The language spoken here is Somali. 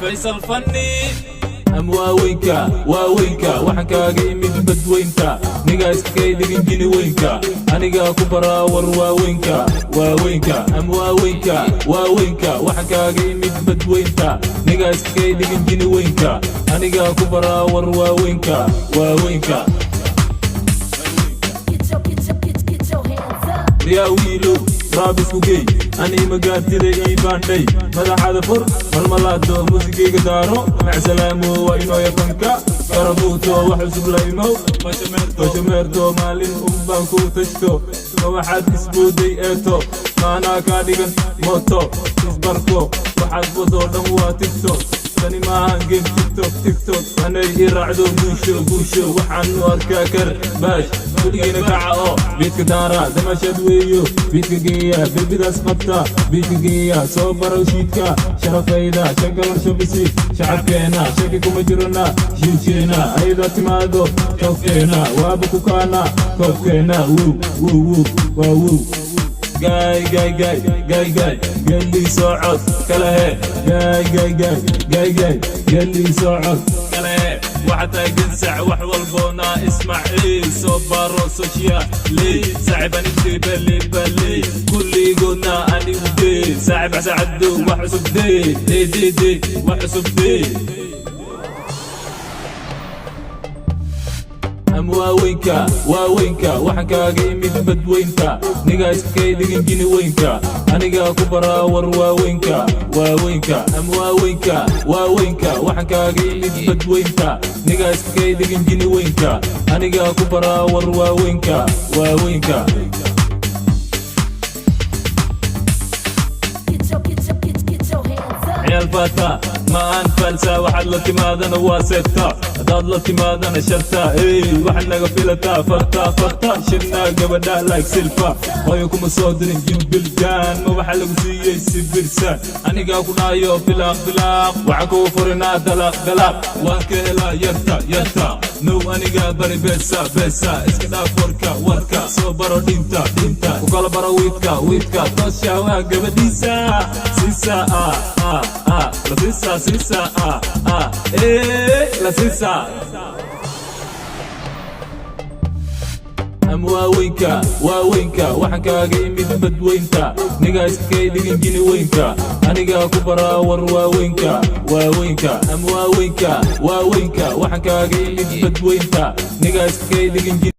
Faysal Fanni am waaweynka, waaweynka. Waxaan kaaga imid badweynta, nigaa iskakay dhigin jini weynka. Anigaa ku baraa war waaweynka, waaweynka am waaweynka, waaweynka. Waxaan kaaga imid badweynta, nigaa iskakay dhigin jini weynka. Anigaa ku baraa war waaweynka, waaweynka. Get your, get your, get, get your hands up. Yaa wiilow, raab isku gey, ani magaartida ii baandhay. Madaxada fur, malmalaado, muusigayga daaro. Macsalaamo, waa inooya fanka karabuuto. Wax cusub la imow, bashameerto, maalin unbaan ku tashto. Ma waxaad isbooday eeto? Maanaa kaa dhigan mooto isbarko? Waxaad wadoo dhan waa TikTok. Tani maahan game TikTok, TikTok. Anay ii raacdo guusho, guusho. Waxaan u arkaa kar baash. Kuligiina kaca oo beat-ka daara, damashad weeyo. Beat-ka geeya, derbidaas qabta, beat-ka geeya. Soo baro shiidka sharafayda, shagalar shabisi shacabkeena. Shaki kuma jirona shiidkeena, ayadoo timaado toobkeena, waaba ku kaana koobkeena. Wow, wow, wow, waa wow. Gaay, gaay, gaay, gaay, gaay, gelii soo cod kala he. Gaay, gaay, gaay, gaay, gaay, gelii soo cod kala he. Waxaa tahay gansac wax walboona ismacii. Soo baro socially, saaxiib anigtay bali bali, kulligoodna anigu dee. Saaxiib sacado, wax cusub dee, dee, dee, dee, wax cusub dee. Am waaweynka, waaweynka. Waxaan kaaga imid badweynta, nigaa iskakay dhigin jini weynka. Anigaa ku baraa war waaweynka, waaweynka am waaweynka, waaweynka. Waxaan kaaga imid badweynta, nigaa iskakay dhigin jini weynka. Anigaa ku baraa war waaweynka, waaweynka. Get your, get your, get, get your hands up. Ciyaal faata ma aan faalsa. Waxaad la timaadana waa seebta, haddaad la timaadana sharta. Ey, waxaad naga filataa farta, farta shirnaa gabadha like silfa. Hooyo kuma soo dirin jimbiljan, ma waxaa lagu siiyey sibirsan? Anigaa ku dhahayo filaaq, filaaq. Waxaa kuu furinaa dalaaq, dalaaq. Waan ka helaa yarta, yarta. Now anigaa bari beesa, beesa. Iska dhaaf warka, warka. Soo baro dhinta, dhinta. Ku kala baro wiidka, wiidka. Toosha waa gabadhiisa siisa, ah, ah, ah, la siisa, siisa, ah, ah, ee la siisa. Am waaweynka, waaweynka. Waxaan kaaga imid badweynta, nigaa iskakay dhigin jini weynka. Anigaa ku baraa war waaweynka, waaweynka am waaweynka, waaweynka. Waxaan kaaga imid badweynta, nigaa iskakay dhigin jini.